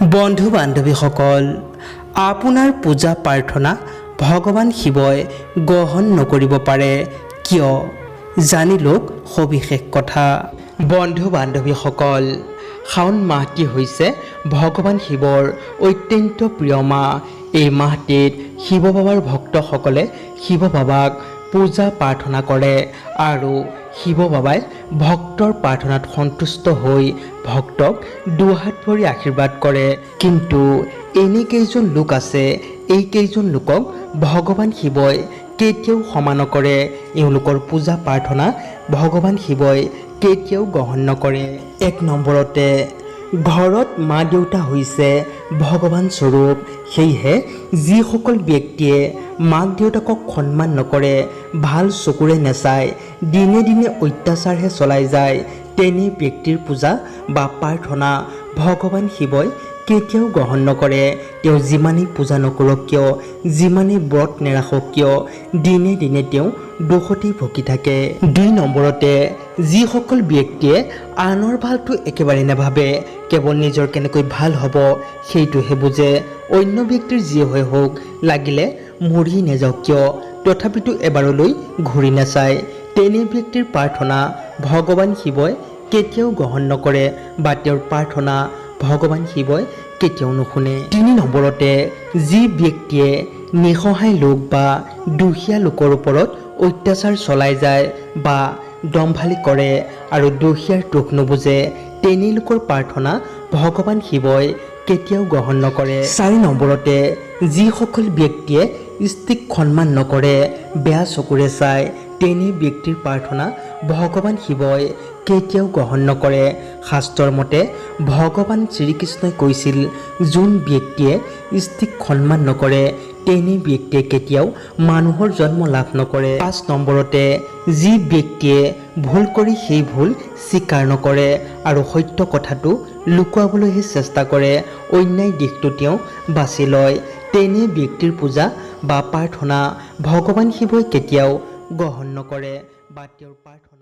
বন্ধু বান্ধৱীসকল, আপোনাৰ পূজা প্ৰাৰ্থনা ভগৱান শিৱই গ্ৰহণ নকৰিব পাৰে কিয়, জানি লওক সবিশেষ কথা। বন্ধু বান্ধৱীসকল, শাওণ মাহটি হৈছে ভগৱান শিৱৰ অত্যন্ত প্ৰিয় মাহ। এই মাহটিত শিৱ বাবাৰ ভক্তসকলে শিৱ বাবাক পূজা প্ৰাৰ্থনা কৰে আৰু শিৱ বাবাই ভক্তৰ প্ৰাৰ্থনাত সন্তুষ্ট হৈ ভক্তক দুহাত ভৰি আশীৰ্বাদ কৰে। কিন্তু এনে কেইজন লোক আছে, এই কেইজন লোকক ভগৱান শিৱই কেতিয়াও ক্ষমা নকৰে। এওঁলোকৰ পূজা প্ৰাৰ্থনা ভগৱান শিৱই কেতিয়াও গ্ৰহণ নকৰে। এক নম্বৰতে, ঘৰত মা দেউতা হৈছে ভগৱান স্বৰূপ। সেয়েহে যিসকল ব্যক্তিয়ে মাক দেউতাকক সন্মান নকৰে, ভাল চকুৰে নেচায়, দিনে দিনে অত্যাচাৰহে চলাই যায়, তেনে ব্যক্তিৰ পূজা বা প্ৰাৰ্থনা ভগৱান শিৱই কেতিয়াও গ্ৰহণ নকৰে। তেওঁ যিমানেই পূজা নকৰক কিয়, যিমানেই ব্ৰত নেৰাখক কিয়, দিনে দিনে তেওঁ দুখতেই ভুগি থাকে। দুই নম্বৰতে, যিসকল ব্যক্তিয়ে আনৰ ভালটো একেবাৰে নাভাবে, কেৱল নিজৰ কেনেকৈ ভাল হ'ব সেইটোহে বুজে, অন্য ব্যক্তিৰ যি হৈ হওক, লাগিলে মৰি নাযাওক কিয়, তথাপিতো এবাৰলৈ ঘূৰি নাচায়, তেনে ব্যক্তিৰ প্ৰাৰ্থনা ভগৱান শিৱই কেতিয়াও গ্ৰহণ নকৰে বা তেওঁৰ প্ৰাৰ্থনা ভগৱান শিৱই কেতিয়াও নুশুনে। তিনি নম্বৰতে, যি ব্যক্তিয়ে নিঃসহায় লোক বা দুখীয়া লোকৰ ওপৰত অত্যাচাৰ চলাই যায় বা দম্ভালি কৰে আৰু দুখীয়াৰ দুখ নুবুজে, তেনে লোকৰ প্ৰাৰ্থনা ভগৱান শিৱই কেতিয়াও গ্ৰহণ নকৰে। চাৰি নম্বৰতে, যিসকল ব্যক্তিয়ে স্ত্ৰীক সন্মান নকৰে, বেয়া চকুৰে চায়, তেনে ব্যক্তিৰ প্ৰাৰ্থনা ভগৱান শিৱই কেতিয়াও গ্ৰহণ নকৰে। শাস্ত্ৰৰ মতে ভগৱান শ্ৰীকৃষ্ণই কৈছিল, যোন ব্যক্তিয়ে স্ত্ৰীক সন্মান নকৰে, তেনে ব্যক্তিয়ে কেতিয়াও মানুহৰ জন্ম লাভ নকৰে। পাঁচ নম্বৰতে, যি ব্যক্তিয়ে ভুল কৰি সেই ভুল স্বীকাৰ নকৰে আৰু সত্য কথাটো লুকুৱাবলৈহে চেষ্টা কৰে, অন্যায় দিশটো তেওঁ বাছি লয়, তেনে ব্যক্তিৰ পূজা বা প্ৰাৰ্থনা ভগৱান শিৱই কেতিয়াও গ্ৰহণ নকৰে বা তেওঁৰ প্ৰাৰ্থনা